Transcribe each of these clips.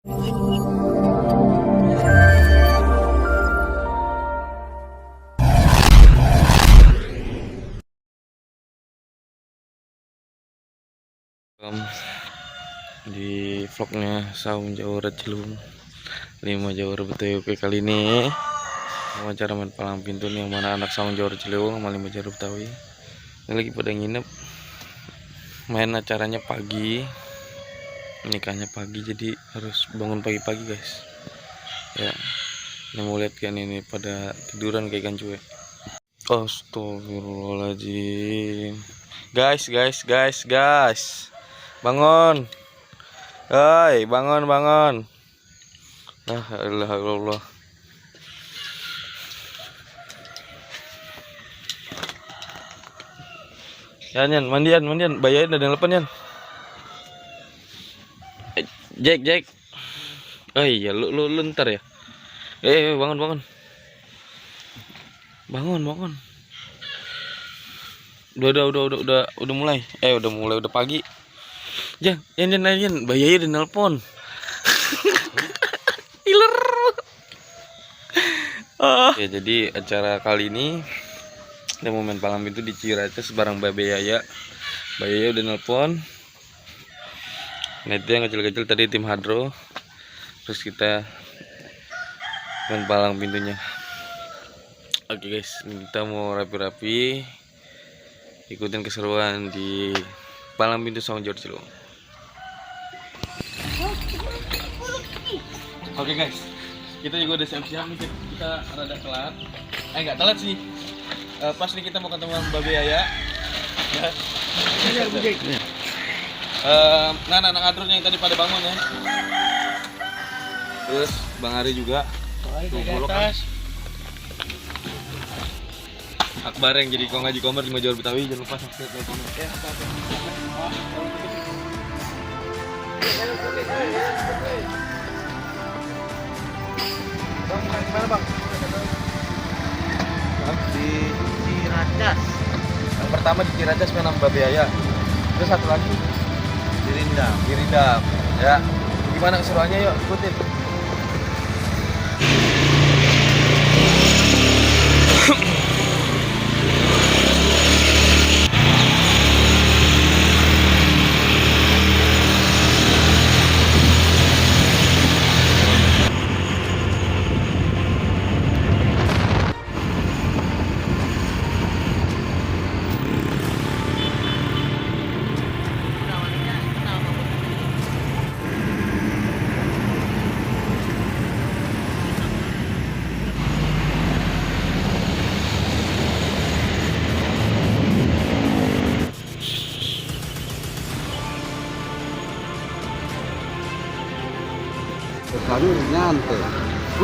Di vlognya Saung Jawara Cilung 5 Jawara BTWP kali ini wawancara main palang pintu nih, yang mana anak Saung Jawara Cilung sama 5 Jawara Betawi ini lagi pada nginep. Main acaranya pagi, nikahnya pagi, jadi harus bangun pagi-pagi guys ya. Ini mau lihat kan, ini pada tiduran kayak ikan cuek. Astagfirullahaladzim. Guys, bangun. Hai, bangun. Allah. Yan, mandian. Bayain ada yang telepon Yan. Jack. Oh iya, lu ntar ya. Bangun. Udah mulai. Udah pagi. Yan, bayain ada nelpon. Iler. Ya, jadi acara kali ini kita mau main palang pintu di Ciracas bareng Mbak Yaya. Mbak Yaya udah nelpon. Nah, itu yang kecil-kecil tadi tim Hadro. Terus kita main palang pintunya. Oke guys, kita mau rapi-rapi ikutin keseruan di palang pintu Saung Jawara Cilung. Oke guys, kita juga udah siap-siap nih, kita rada telat. Nggak telat sih. Pas nih kita mau ketemu Mbak Yaya. Ya. Anak adrun yang tadi pada bangun ya. Terus Bang Ari juga. Tuh, Akbar yang jadi Ngaji Komar 5 Jawara Betawi, jangan lupa subscribe, like, komen. Bang, mana Bang? Di Ciracas. Yang pertama di Ciracas main sama Mbak Yaya. Terus satu lagi di Rindam. Ya. Gimana keseruannya, yuk ikutin. Kami nyantai.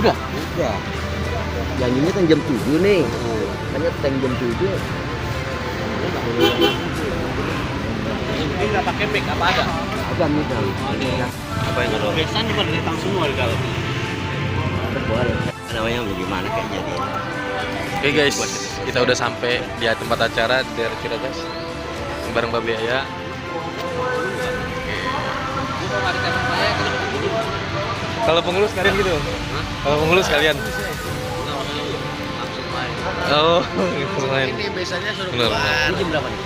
Udah. Janjinya kan jam 7 nih. Makanya tank jam 7. Ini nggak pakai mic apa ada? Ada nih kan. Apa yang ada? Besan juga datang semua di kalau. Boleh. Namanya bagaimana kayak jadi. Oke guys, kita udah sampai di tempat acara di daerah Ciracas bareng Mbak Yaya. Kalau pengurus kalian gitu? Kalau pengurus kalian? Oh, langsung main. Ini biasanya suruh Bener. keluar. Jam berapa nih?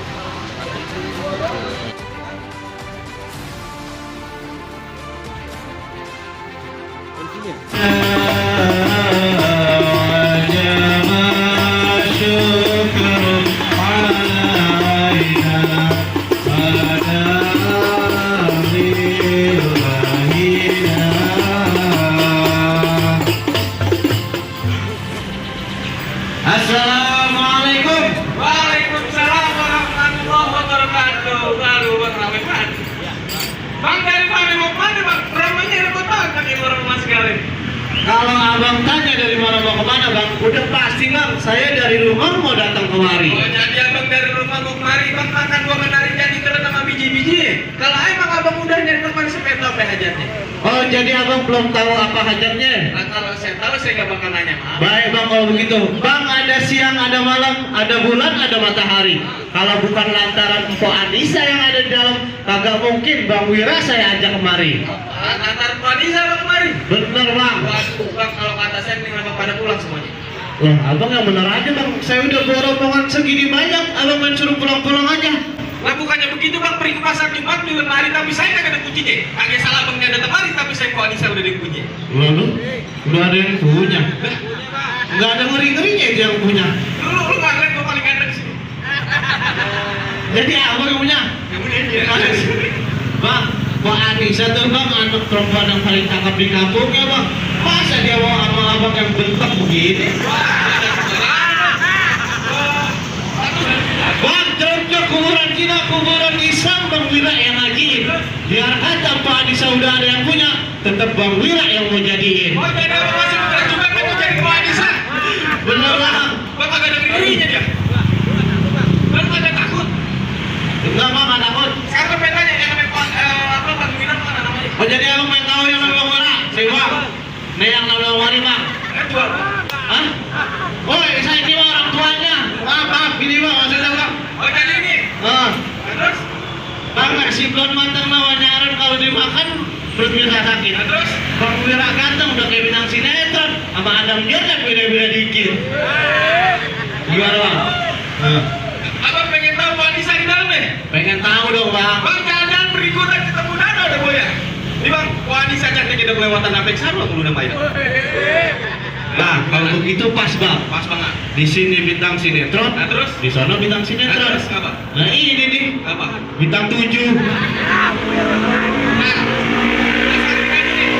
Assalamualaikum. Waalaikumsalam warahmatullahi wabarakatuh. Lalu Bang Ramai Bang. Bang dari mana mau kemana Bang? Ramainya repot banget kaki rumah sekali. Kalau abang tanya dari mana mau kemana Bang, udah pasti Bang. Saya dari rumah mau datang kemari. Oh, jadi abang dari rumah mau kemari Bang, makan dua menari jadi kalau sama biji-biji. Kalau emang abang udah nyari teman sepeda apa hajatnya? Oh, jadi abang belum tahu apa hajatnya? Nah, kalau saya tahu saya gak bakal nanya maaf. Baik Bang, kalau begitu Bang, ada siang, ada malam, ada bulan, ada matahari. Kalau bukan lantaran Mpok Anissa yang ada di dalam, kagak mungkin Bang Wira saya ajak kemari. Lantaran Mpok Anissa Bang Bener bang. Waduh bang, kalau kata saya mending abang pada pulang semuanya. Wah abang yang bener aja bang. Saya udah bawa rombongan segini banyak, abang main suruh pulang-pulang aja. Lah bukannya begitu bang, pergi ke pasar Jumat di lemari tapi saya kagak ada kuncinya. Agak salah bangnya ada lemari tapi saya kok Anissa udah ada kunci. Lalu udah ada yang punya. Nggak ada ngeri-ngerinya itu yang punya. Dulu lu nggak lihat gua paling ganteng sini. Jadi abang yang punya. Yang punya dia. Bang, Pak Anissa tuh bang anak perempuan yang paling cakep di kampung ya bang. Masa dia mau sama abang yang bentak begini? Bang, cocok kuburan Cina, kuburan Islam, Bang Wira yang ngajiin. Biar kata Pak Anissa udah ada yang punya, tetap Bang Wira yang mau jadiin. Oh jadi abang masih putra juga kan mau jadi Pak Anissa. Bener bang. Bang kagak ada ngerinya dia. Bang kagak takut. Enggak bang, nggak takut. Sekarang kan petanya yang namanya apa Bang Wira mana namanya? Oh jadi abang main tahu yang namanya Bang Wira? Nih bang, nih yang namanya Bang Wira bang. Jual. Hah? Woi, saya ini mah orang tuanya. Maaf, gini bang, maksudnya bang. Oh jadi ini. Terus? Bang, nasi blon matang lawan nyaran kalau dimakan perut bisa sakit. Terus? Bang Wira ganteng udah kayak bintang sinetron. Sama Adam Jordan beda-beda dikit. Gimana bang? Abang pengen tahu Pak Anissa di dalam deh. Pengen tahu dong bang. Bang jangan berikutan ketemu Dado ada boya. Ini bang, Pak Anissa cantik kita kelewatan Apex Sarwa kalau udah main. Nah, kalau begitu pas bang. Pas banget. Di sini bintang sinetron. Nah terus? Di sana bintang sinetron. Terus apa? Nah ini nih Apa? bintang 7. Nah,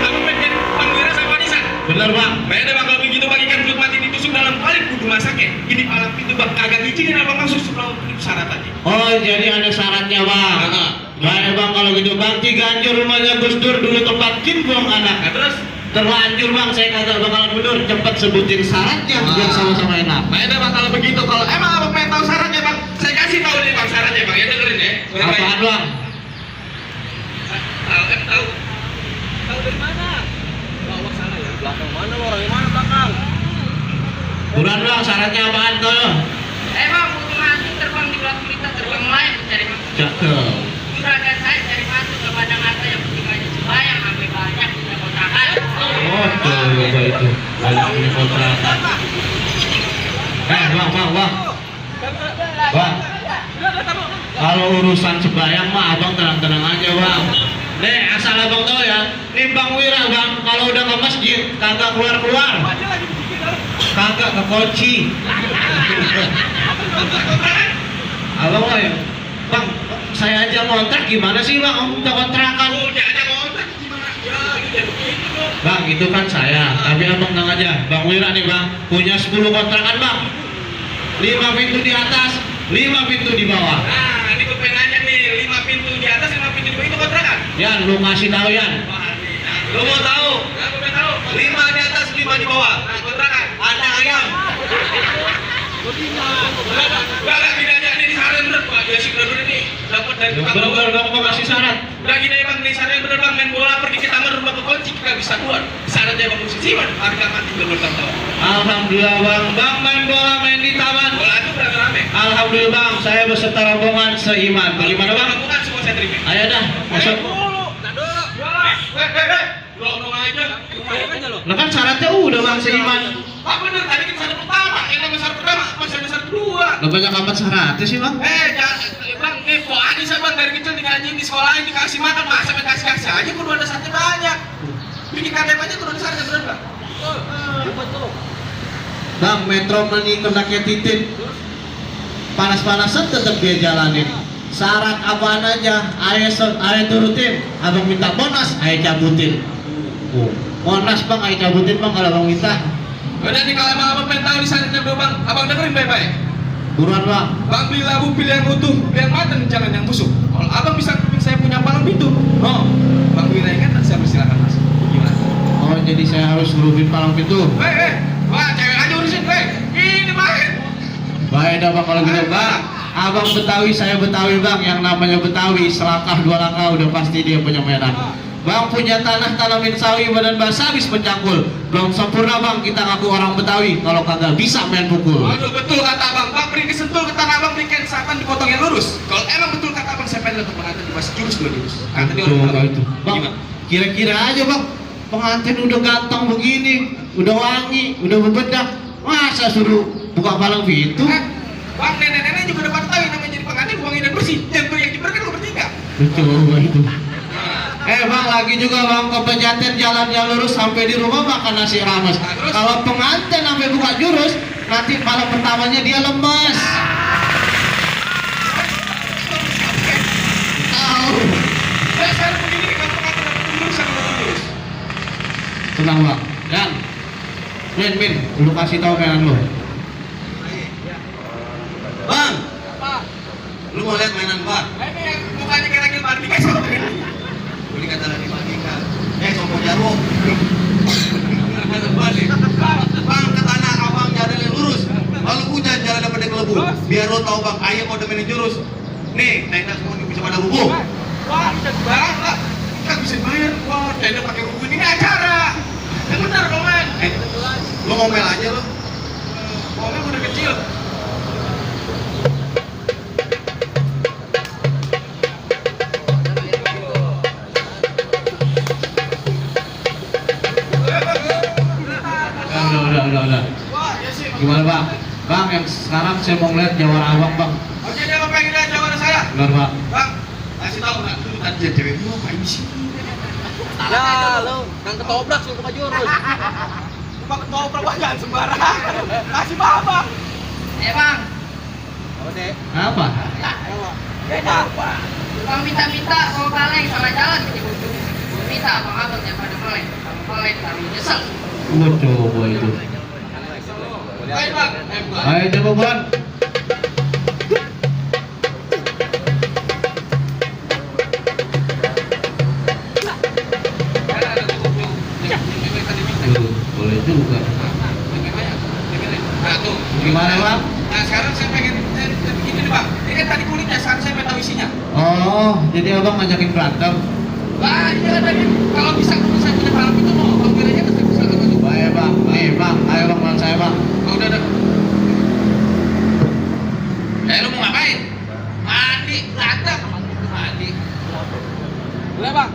abang pengen jadi Bang Wira sama Anissa. Bener bang. Beda bang kalau begitu bang ikan kulit mati ditusuk dalam kali kudu masaknya. Ini palang pintu bang kagak ngizinin abang masuk sebelum syaratannya. Oh jadi ada syaratnya bang. Nah, Baik bang kalau gitu bang Ciganjur rumahnya Gus Dur dulu tempat jin buang anak. nah terus? Terlanjur bang saya kagak bakalan mundur. Cepet sebutin syaratnya biar sama-sama enak. Beda bang kalau begitu kalau emang abang pengen tahu syaratnya bang, saya kasih tahu nih bang syaratnya bang ya dengerin ya. Apaan bang? Tahu. Tahu dari mana? Bawa sana ya. Belakang mana lo orang mana belakang? Buruan bang syaratnya apaan tuh? Emang butuh mantu terbang di luar kita terbang lain cari mantu. Cakep. Juragan saya cari mantu ke padang harta yang penting aja sembahyang sampai banyak punya kontrakan. Oh tuh coba itu banyak punya kontrakan. Bang. Kalau urusan sembahyang mah abang tenang-tenang aja bang. Nih asal abang tahu ya, nih Bang Wira bang, kalau udah ke masjid kagak keluar-keluar, kagak ke kunci. Abang mah ya, bang, saya aja ngontrak gimana sih bang? Om minta kontrakan. Udah aja kontrak gimana? Ya gitu dong. Bang itu kan saya, tapi abang tenang aja. Bang Wira nih bang, punya 10 kontrakan bang. 5 pintu di atas, 5 pintu di bawah. Nah, ini gue pengen nanya nih, 5 pintu di atas, 5 pintu di bawah itu kontrakan? Yan, lu ngasih tahu Yan. Lu mau tahu? Nah, gue pengen tahu. 5 di atas, 5 di bawah. Nah, kontrakan. Ada ayam. Gak gini aja, ini saran bener Pak. Dia sih bener ini dapat dari tukang bawah. Bener bang, mau kasih syarat. Udah gini bang, ini saran bener bang. Main bola pergi ke taman rumah kekunci, kita bisa keluar. Syaratnya bang musisi bang, harga mati belum tahu. Alhamdulillah bang main bola main di taman. Bola itu berapa rame? Alhamdulillah bang, saya beserta rombongan seiman. Bagaimana bang? Bukan semua saya terima. Ayo dah, masuk. Lo ngomong aja. Nah kan syaratnya udah bang seiman. Pak bener, tadi kan syarat pertama. Yang namanya syarat pertama, masih ada syarat kedua. Nah banyak amat syaratnya sih bang. Jangan, bang, nih kok Anissa bang dari kecil digajiin di sekolahin dikasih makan, masa kasih aja kudu ada syaratnya banyak. Bikin KTP aja kudu ada syaratnya bener bang. Bang, Metro Mini kendaknya titit. Panas-panasan tetap dia jalanin. Syarat apaan aja, ayo turutin. Abang minta bonus, ayo cabutin. Bonus bang, ayo cabutin bang kalau abang minta. Udah nih kalau emang abang pengen tahu di syaratnya dulu bang, abang dengerin baik-baik. Buruan bang. Bang beli labu, pilih yang utuh, pilih yang matang, jangan yang busuk. Kalau abang bisa kuping saya punya palang pintu. Oh, bang Wira ingat, saya persilakan mas. Gimana? Oh jadi saya harus ngerubin palang pintu. Wah cewek aja urusin, ini main. Baik dah bang kalau gitu bang. Abang Betawi, saya Betawi bang. Yang namanya Betawi, selangkah 2 langkah udah pasti dia punya mainan. Bang punya tanah tanamin sawi badan basah habis pencakul. Belum sempurna bang kita ngaku orang Betawi kalau kagak bisa main pukul. Waduh betul kata abang, bang beri kesentul ke tanah abang berikan sapan dipotong yang lurus. Kalau emang betul kata abang saya pengen untuk mengantar di mas jurus 2 jurus. Kata dia orang Betul, itu. Bang, Gimana? kira-kira aja bang. pengantin udah ganteng begini, udah wangi, udah berbedak, masa suruh buka palang pintu? Bang, nenek-nenek juga udah pada tahu yang namanya jadi pengantin wangi dan bersih. Yang diberkan lu bertiga. Betul itu. Bang, lagi juga bang kepejaten jalannya lurus sampai di rumah makan nasi rames. Kalau pengantin sampai buka jurus, nanti malam pertamanya dia lemes. Tahu. Sekarang begini kalau pengantin dapat jurus sama jurus. Tenang bang. Dan Min, lu kasih tahu mainan lu. Bang, lu mau lihat mainan gua? Ini yang mukanya kayak lagi mandi guys. Boleh kata lagi mandikan. Sombong jarwo. Bang, ke tanah abang jalan yang lurus. Lalu hujan jalan dapat kelebu. Biar lo tahu bang, ayah mau demenin jurus. Nih, tenda semua bisa pada rubuh. Wah, bisa barang lah. Kan bisa bayar. Wah, tenda pakai buku ini acara. Yang benar dong, man. Lo ngomel aja lo. Ngomel udah kecil. Udah. Wah, ya sih. Gimana bang? Bang, yang sekarang saya mau ngeliat jawara abang bang. Oke, dia mau pengen lihat jawaban saya. Benar bang. Bang, kasih tahu nggak dulu tadi cewek lu ngapain di sini? Ya, lo kan ketobrak suruh ke jurus. Bang, ketoprak wah jangan sembarangan. Kasih apa? Bang, Apa? Beda. Bang minta mau kaleng sama jalan gitu. Minta Bang Abang yang pada kaleng. Kaleng kami nyesel. Gua coba itu. Baik, Bang. Ayo coba bang. Boleh juga. Nah, tuh. Gimana bang? Nah, sekarang saya pengen begini nih, Bang. Ini kan tadi kulitnya, sekarang saya pengen tahu isinya. Oh, jadi abang ngajakin berantem. Wah, iya tadi kalau bisa punya palang itu mau hampir aja kan bisa apa tuh. Baik bang. Nih bang, ayo bang lawan saya bang. Oh, udah. Lu mau ngapain? Mandi, berantem. Mandi. Boleh, Bang.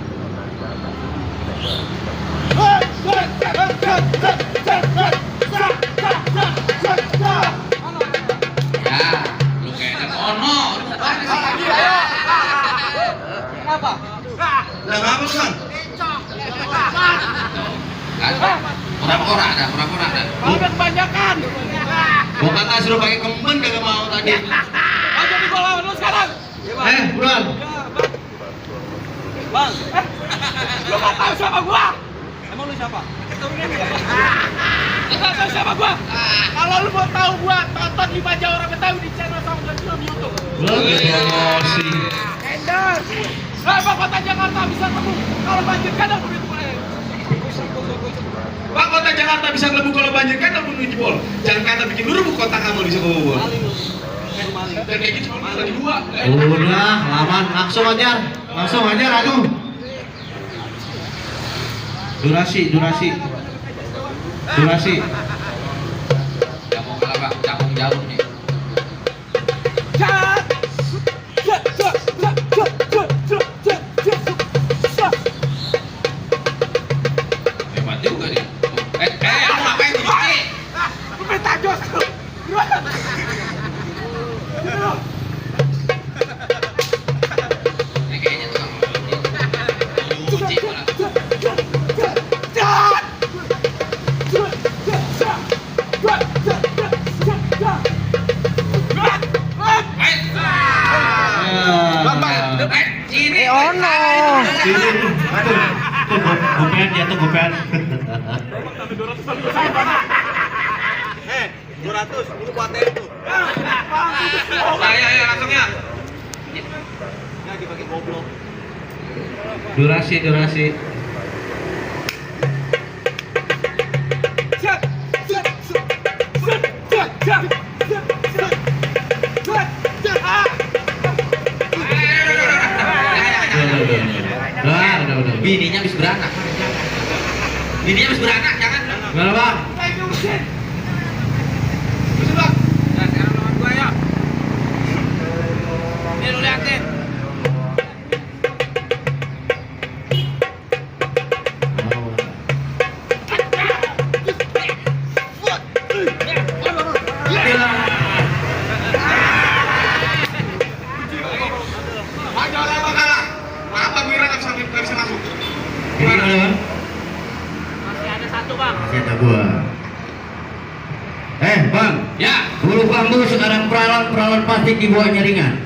Ya, lu kayaknya kono. Kenapa? Lah ngapa bang? Pura-pura ada. Udah kebanyakan. Gua kata suruh pakai kemben kagak mau tadi. Oh, jadi gua lawan lu sekarang. Buruan. Bang, lu gak tahu siapa gua? Emang lu siapa? Lu gak tahu siapa gua? Kalau lu mau tahu gua, tonton 5 Jawa Orang Betawi di channel Samudra Film di YouTube. Lu emosi. Endar. Bang, kota Jakarta bisa temu kalau banjir kadang begitu boleh. Bang, kota Jakarta bisa ngelebu kalau banjir kadang bunuh jebol. Jangan kata bikin lu rubuh kota kamu bisa kebobol. Dan kayak gitu cuma lagi dua. Udah, laman langsung ajar. Aduh. Durasi. Gak mau kalah, Bang. Canggung jauh nih. Hebat juga nih. Lu ngapain di sini? Lu minta jos. Ini kayaknya tukang cuci malah. Ini ono. Gopen. 200, ini buat tuh. Ayo langsung ya. Ya dipakai goblok. Durasi. Udah. Bininya habis beranak. Jangan. Gimana bang? Bisa, Bang. Nah, sekarang lawan gua ya. Nih lu liatin. kata gua. Bang, Ya. bulu bambu sekarang peralat plastik dibuatnya ringan.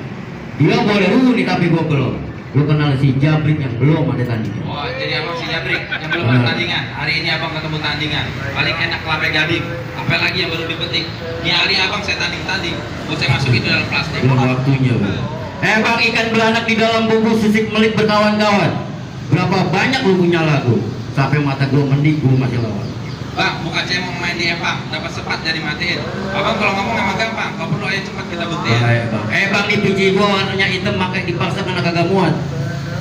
Dia boleh huni tapi gua belum. Lu kenal si Jabrik yang belum ada tandingan. Oh, jadi abang si Jabrik yang belum ada tandingan. Hari ini abang ketemu tandingan. Paling enak kelapa gading. Apalagi yang baru dipetik. Ini hari abang saya tanding. Buat saya masukin ke dalam plastik. Belum waktunya, Bang. Bang, ikan beranak di dalam bubur sisik melik berkawan-kawan. Berapa banyak lu punya lagu? Sampai mata gua mending gua masih lawan. Bang, bukan saya mau main di Epang, dapat sepat jadi matiin. Abang kalau ngomong memang gampang, kalau perlu ayo cepat kita buktiin. Bang, di biji gua warnanya hitam makanya dipaksa karena kagak muat.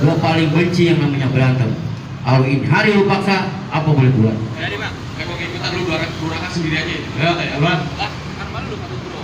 Gua paling benci yang namanya berantem. Kalau ini hari lu paksa, apa boleh buat? Jadi bang, kayak mau ikutan lu dua sendiri aja. Ya, Bang. Lah, kan malu lu patut bro.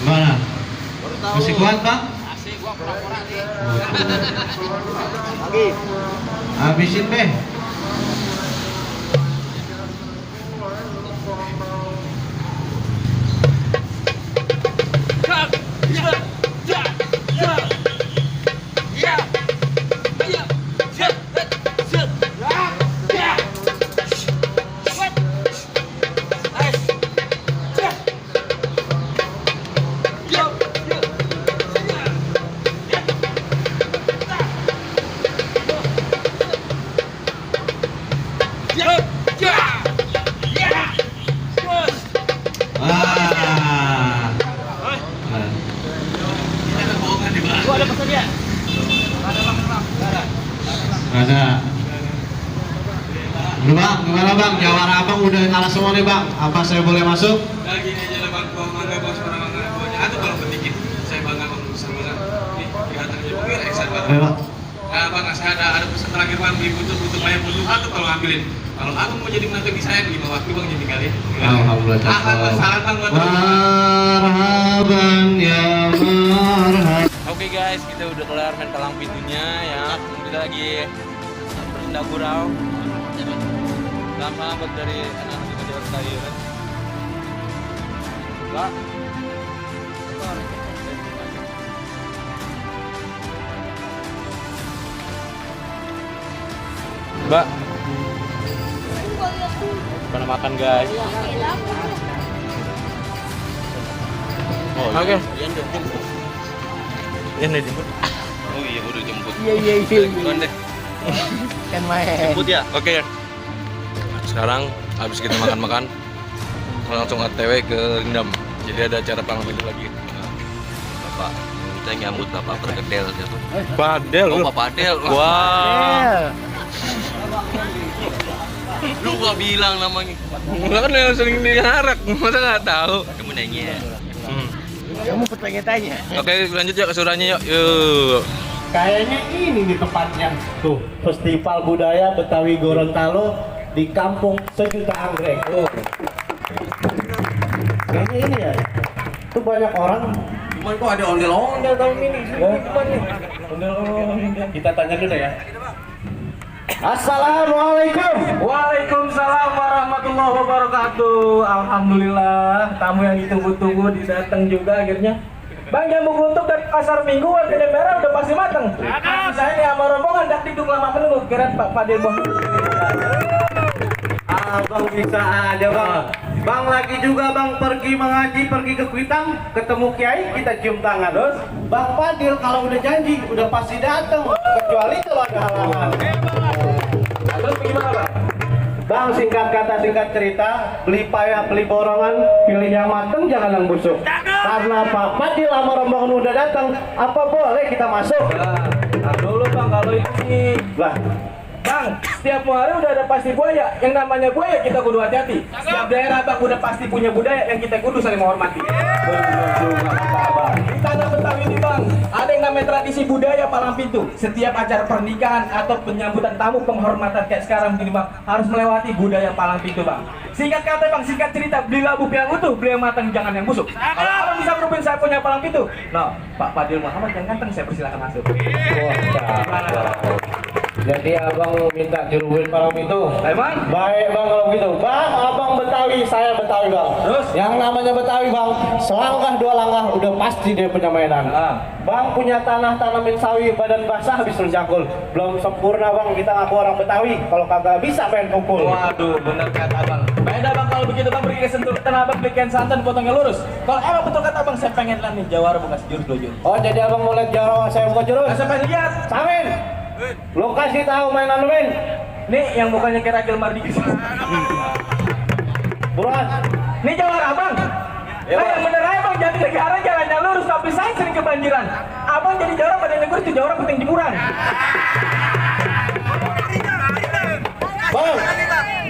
Gimana? Masih kuat, Bang? Asik, gua pura-pura nih. Habisin, Beh. Ada. Bang, gimana Bang? Jawara Abang udah kalah semua nih Bang. Apa saya boleh masuk? Nah gini aja lah bang, gua bangga bos orang bangga guanya. Atau kalau sedikit, saya bangga bang, besar banget. Nih, kelihatan aja bang, eksan banget. Ayo Bang. Nah bang, saya ada pesan terakhir bang, beli butuh banyak butuh atau kalau ngambilin. Kalau abang mau jadi menantu saya, bagaimana waktu bang jadi kali? Alhamdulillah. Salam bang buat Marhaban ya marhaban. Oke guys, kita udah kelar main palang pintunya ya. Kita lagi bersendak gurau. Sama dari anak-anak kita Jawa Tengah kan. Pak. Mbak. Pada makan guys. Oh, oke. Ini jemput. Oh iya, udah jemput. Iya. Bukan deh. Kan main. Jemput ya. Oke. Sekarang habis kita makan-makan langsung OTW ke Rindam. Jadi ada acara palang pintu lagi. Bapak, kita nyambut Bapak Pergedel gitu. Padel. Oh, Bapak Adel. Wah. Lu gak bilang namanya. Enggak kan yang sering diharap, masa nggak tahu. Kamu nanya. Kamu bertanya-tanya. Oke, lanjut yuk ke surannya yuk. Yuk. Kayaknya ini nih tempatnya tuh, Festival Budaya Betawi Gorontalo di Kampung Sejuta Anggrek. Tuh. Kayaknya ini ya. Tuh banyak orang. Cuman kok ada ondel-ondel tahun ini? Ondel-ondel. Kita tanya dulu ya. Assalamualaikum. Waalaikumsalam warahmatullahi wabarakatuh. Alhamdulillah, tamu yang ditunggu-tunggu didatang juga akhirnya. Bang, jamu untuk dari pasar Minggu warga merah udah pasti mateng. Saya nih sama rombongan dak duduk lama menunggu kira Pak Fadil Bang. Abang bisa aja Bang. Bang lagi juga Bang pergi mengaji, pergi ke Kuitang, ketemu Kiai, kita cium tangan. Terus Bang Fadil kalau udah janji udah pasti datang, kecuali kalau ada halangan. Terus bagaimana Bang? Bang, singkat kata singkat cerita, beli payah beli borongan, pilih yang mateng jangan yang busuk. Karena Pak Fadil sama rombongan udah datang, apa boleh kita masuk? Nah, dulu Bang kalau ini Lah, Bang, setiap hari udah ada pasti buaya. Yang namanya buaya kita kudu hati-hati. Setiap daerah Bang udah pasti punya budaya yang kita kudu saling menghormati. benar juga kata Abang. Di tanah Betawi ini Bang, ada yang namanya tradisi tradisi budaya palang pintu. Setiap acara pernikahan atau penyambutan tamu penghormatan kayak sekarang begini bang, harus melewati budaya palang pintu bang. Singkat kata bang, singkat cerita, beli labu yang utuh, beli yang matang jangan yang busuk. Kalau abang bisa merubin saya punya palang pintu, nah Pak Fadil Muhammad yang ganteng saya persilakan masuk. Jadi abang minta dirubuhin palang pintu. Emang? Baik bang kalau gitu. Bang, abang Betawi, saya Betawi bang. Terus? Yang namanya Betawi bang, selangkah dua langkah udah pasti dia punya mainan. Bang punya tanah tanamin sawi, badan basah habis mencangkul. Belum sempurna bang, kita ngaku orang Betawi. Kalau kagak bisa main kumpul. Waduh, bener kata abang. Beda bang kalau begitu bang pergi ke Sentul tanah abang belikan santan potongnya lurus. Kalau emang betul kata abang, saya pengen lihat nih Jawara buka jurus dojo. Oh jadi abang mau lihat Jawa saya buka jurus? Saya pengen lihat. Samin, lo kasih tahu mainan lu Min. Nih yang mukanya kayak Ragil Mardi. Buruan. Nih Jawara abang. Ya, Nah, yang bener aja bang, jadi negara jalannya lurus tapi saya sering kebanjiran. Abang jadi Jawara badannya gue itu Jawara penting jemuran. Bang,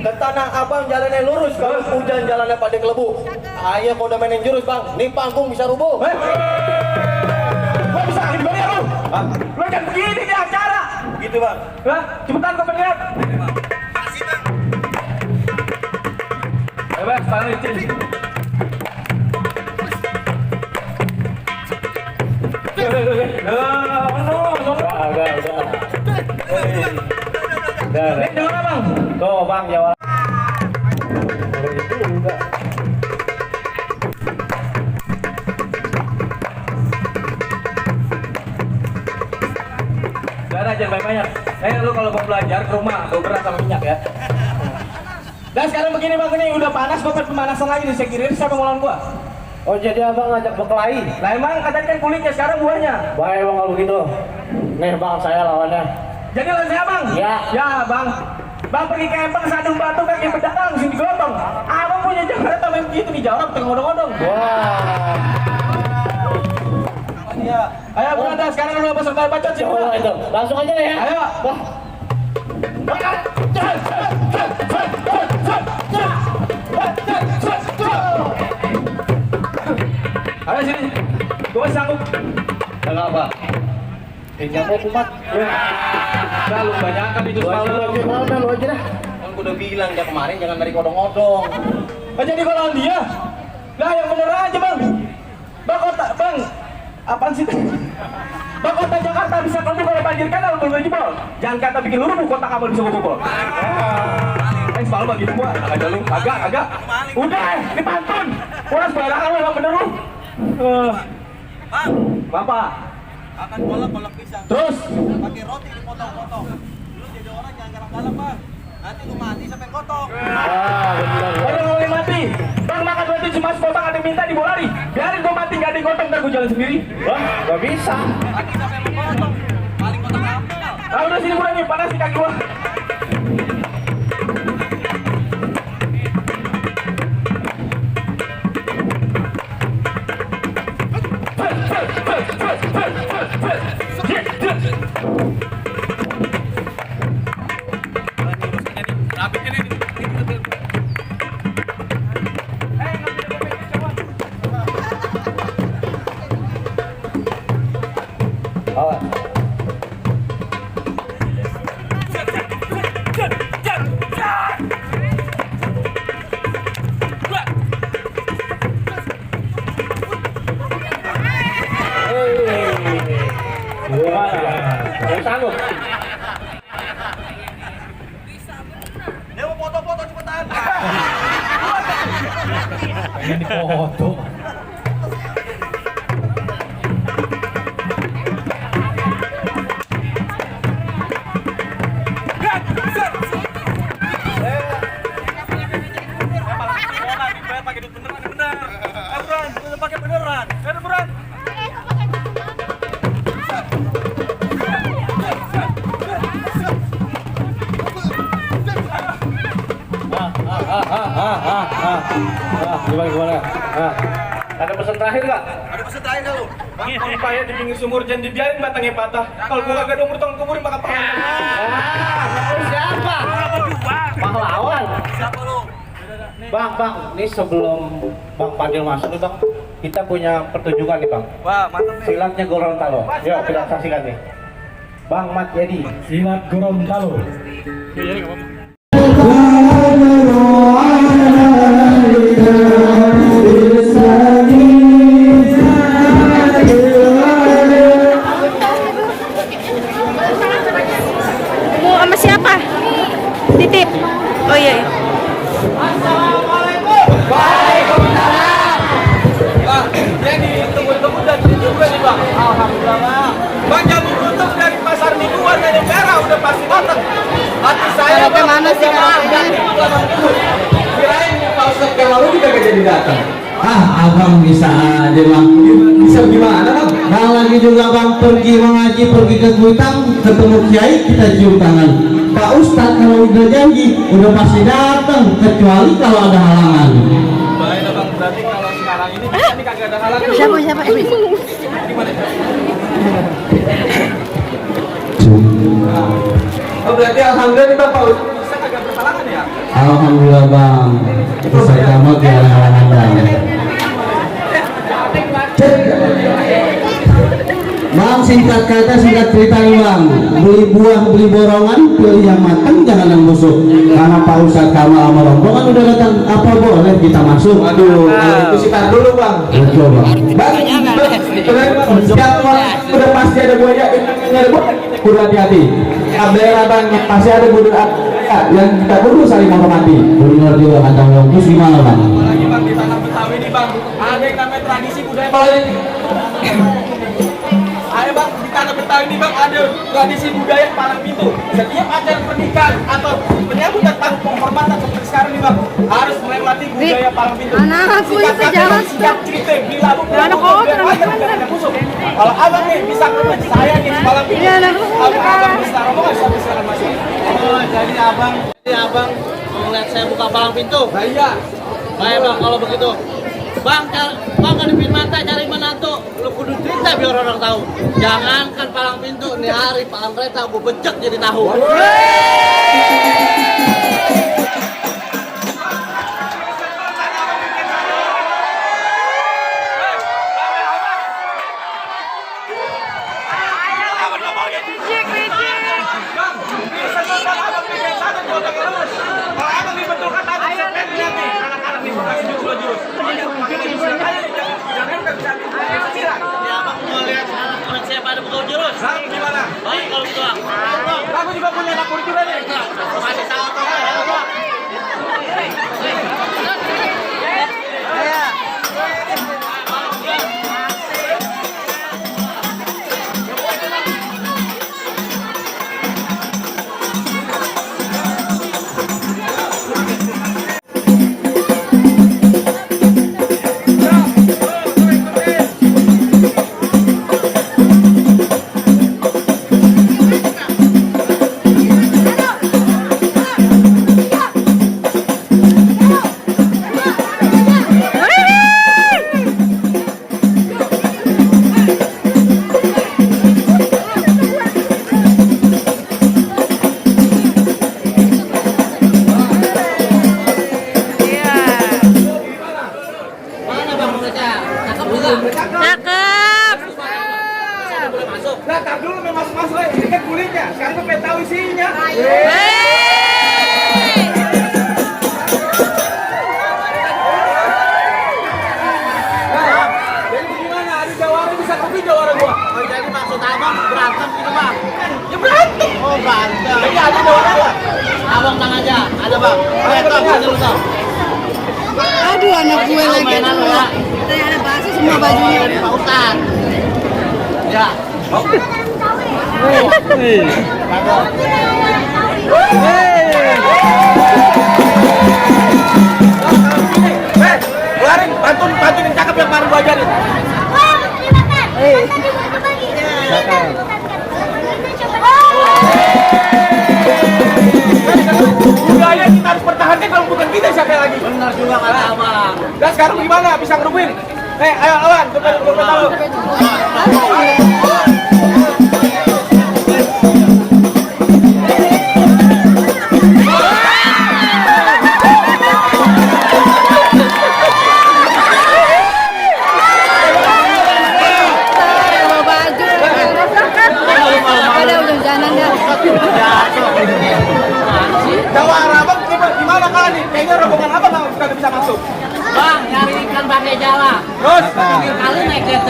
ke tanah abang jalannya lurus, kalau hujan jalannya pada kelebu. Ayo kau udah mainin jurus bang, nih panggung bisa rubuh. Lo bisa gimana ya lu? Lo kan begini di acara. Gitu bang. Lah, cepetan gue pengen lihat. Bebas, tangan licin. Udah. Ini jangan bang. Tuh bang Jawa. Itu enggak. Jangan aja banyak-banyak. Lu kalau mau belajar ke rumah, bawa beras sama minyak ya. Dan sekarang begini bang, ini udah panas, gue pemanasan lagi nih. Saya kira siapa mau lawan gua? Oh jadi abang ngajak berkelahi. Lah emang katanya kan kulitnya, sekarang buahnya. Baik bang kalau begitu. Nih bang saya lawannya. Jadi lawan saya bang? Ya. Ya bang. Bang pergi ke Empang, Sadung Batu, kaki pedang, sini digotong. Abang punya Jakarta tambahin begitu nih, jawab tengah odong-odong. Wah. Iya. Ayo berada, sekarang lu peserta bacot sih. Oh itu. Langsung aja deh ya. Ayo. Wah. Ayo sini. Gua sanggup. Enggak apa. Jangan kumat. Udah lu banyakan itu semalam. Lu aja dah. Kan gua udah bilang dia kemarin jangan dari odong-odong. Jadi kalau dia. Lah yang bener aja bang. Bang kota bang. Apaan sih? Bang kota Jakarta bisa keluar kalau banjir kanal belum jebol. Jangan kata bikin luruh kota kamu bisa bobol. Selalu bagi gua, agak lu, agak. Udah, ini pantun. Udah sembarangan lu, bener lu. Bapak. Makan kolak pisang. Terus. Pakai roti dipotong-potong. Lu jadi orang jangan garang-garang bang. Nanti lu mati sampai kotok. Udah mau mati. Bang makan roti cuma sepotong ada minta dibawa lari. Biarin gua mati nggak digotong ntar gua jalan sendiri. Wah, nggak bisa. Mati sampai mengotong. Paling kotak apa? Udah sini bulan nih, panas di kaki gua. Sanggup. Dia mau foto-foto cepetan. Pengen dipoto. Gimana? Ada pesan terakhir nggak? Ada pesan terakhir nggak lu? Bang, kalau payah di pinggir sumur jangan dibiarin batangnya patah. Kalau gua kagak ada umur tolong kuburin bakal pahlawan. Siapa? Pahlawan. Siapa lu? Bang, ini sebelum Bang Fadil masuk nih bang, kita punya pertunjukan nih Bang. Wah, mantap nih. Silatnya Gorontalo. Yuk kita saksikan nih. Bang Mat Yedi. Silat Gorontalo. Mau sama siapa? Titip. Oh iya. Bang, jadi tunggu-tunggu dan juga nih Bang. Alhamdulillah Bang. Bang jamu tutup dari pasar mingguan dari merah udah pasti datang. Hati saya Bang, mana sih karaoke-nya? Kirain Pak Ustadz yang lalu juga gak jadi datang. Abang bisa aja bang. Bisa gimana Bang? Bang lagi juga bang pergi mengaji, pergi ke Kuitang, ketemu kiai kita cium tangan. Pak Ustadz kalau udah janji udah pasti datang, kecuali kalau ada halangan. Baiklah Bang, berarti kalau sekarang ini kita nih kagak ada halangan. Siapa? Gimana? Oh berarti alhamdulillah nih Bang, Pak Ustadz bisa kagak berhalangan ya? Alhamdulillah bang, saya mau di halangan bang. Bang singkat kata singkat cerita nih bang, beli buah beli borongan, pilih yang matang jangan yang busuk. Karena Pak Ustadz Kamal sama rombongan udah datang, apa boleh kita masuk? Aduh, kalau itu sitar dulu Bang. Betul bang. Yang udah pasti ada buaya, ada buaya, kudu hati-hati. Abdel Bang, pasti ada budak yang kita kudu saling menghormati. Benar juga kata Bang, terus gimana bang? Apalagi Bang di tanah Betawi nih Bang, ada yang namanya tradisi budaya Betawi. Ayo Bang, di tanah Betawi nih Bang ada tradisi budaya palang pintu. Setiap acara pernikahan atau penyambutan tamu penghormatan seperti sekarang nih Bang, harus melewati budaya palang pintu. Anakku Singkat itu kata, jalan singkat cerita, bila lu anak kau biar aja bukan ada musuh. Kalau abang nih bisa ketemu saya nih palang pintu, Iya, anakku. abang bisa rombongan sampai sekarang masih. Oh, jadi abang mau lihat saya buka palang pintu. Nah iya. Baik bang, kalau begitu. Bang ngadepin mata cari menantu, lu kudu cerita biar orang tahu. Jangankan palang pintu, nih hari palang kereta gue becek jadi tahu. Abang mau lihat anak saya pada buka jurus. Gimana? Baik kalau gitu bang. Aku juga punya anak murid juga nih. Masih tahu atau enggak? Cakep. Nah, tar dulu memang masuk ini kan kulitnya. Sekarang kita tahu isinya. Jadi gimana? Ada jawara bisa kopi jawara gua. Oh, jadi maksud abang berantem gitu bang? Ya berantem. Oh berantem. Jadi ada jawara gua. Abang tang aja, ada bang. Ayo tau, dulu tau. Aduh anak gue lagi mainan tuh. ya. Kayak ada bahasa semua bajunya. Pak Ustadz. Ya. Keluarin, bantuin yang cakep yang baru gua ajarin. Budaya kita harus pertahankan, kalau bukan kita siapa lagi? Benar juga kata abang. Dan sekarang gimana? Bisa ngerubuhin? Ayo lawan, coba tahu.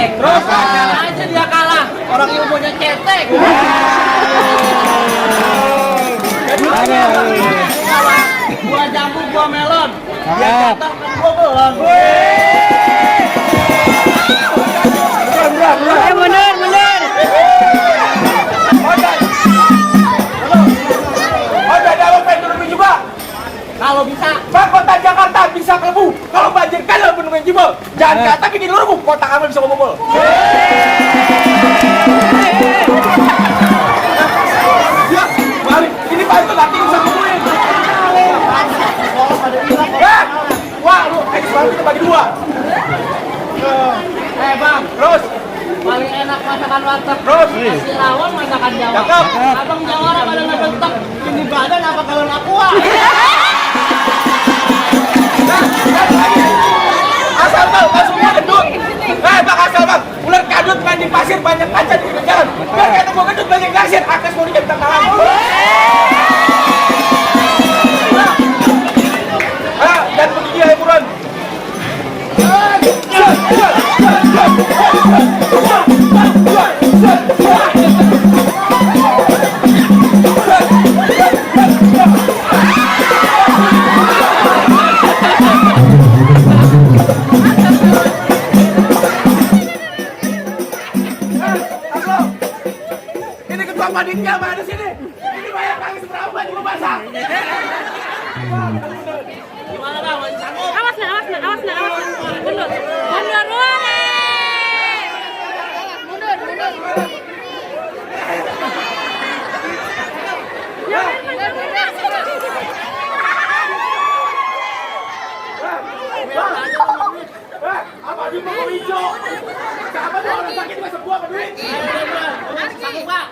cetek. Terus cara aja dia kalah. Orang ilmunya cetek. Gua jambu, gua melon. Dia cetak kan gua belon. Mundur, mundur. Oh, jadi abang pengen nurunin juga? Kalau bisa. Bang, kota Jakarta bisa kelebu. Kalau banjir kan lo penuhin jebol. Jangan kata gini luruh, kota kami bisa membobol. Ya, balik. Ini bantu nanti bisa kumpulin. Wah, lu baru kita bagi dua. Bang, Terus, paling enak masakan warteg. terus. Kasih lawan masakan Jawa. Cakep. Abang Jawara pada ngebentak. Ini badan apa kalau aqua? Asal bang, semua gendut. Bang asal bang, ular kadut main di pasir banyak kaca di pinggir jalan. Biar kata gua gendut banyak gasir, akas mau dijam tangan. Dan pergi ya buruan. Ini ketua panitia mana sini? Ini banyak kali seberapa baju basah. Gimana bang? Masih sanggup? Awas nah, awas nah, awas nah, awas nah. Mundur, mundur, woi. Mundur, mundur. Apa di mau hijau? Siapa tuh orang sakit masa gua apa duit? Sanggup pak?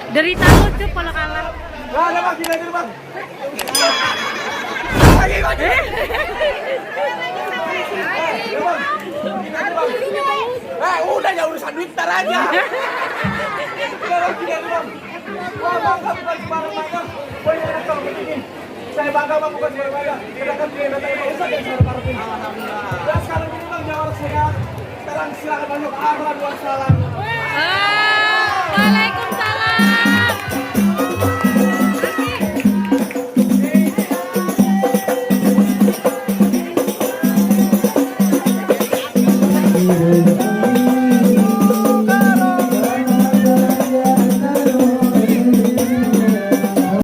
Derita lucu kalau kalah. Ada bang, gila aja bang. Lagi. Udah ya urusan duit ntar aja. Wah bang, kamu bukan sembarang-barang. Boleh enak kalau begini. Saya bangga bang bukan sembarang-barang. Kita kan punya data yang usah dari sembarang ini. Dan sekarang ini bang Jawara sehat. Sekarang silakan masuk. Alhamdulillah wassalam. Waalaikumsalam.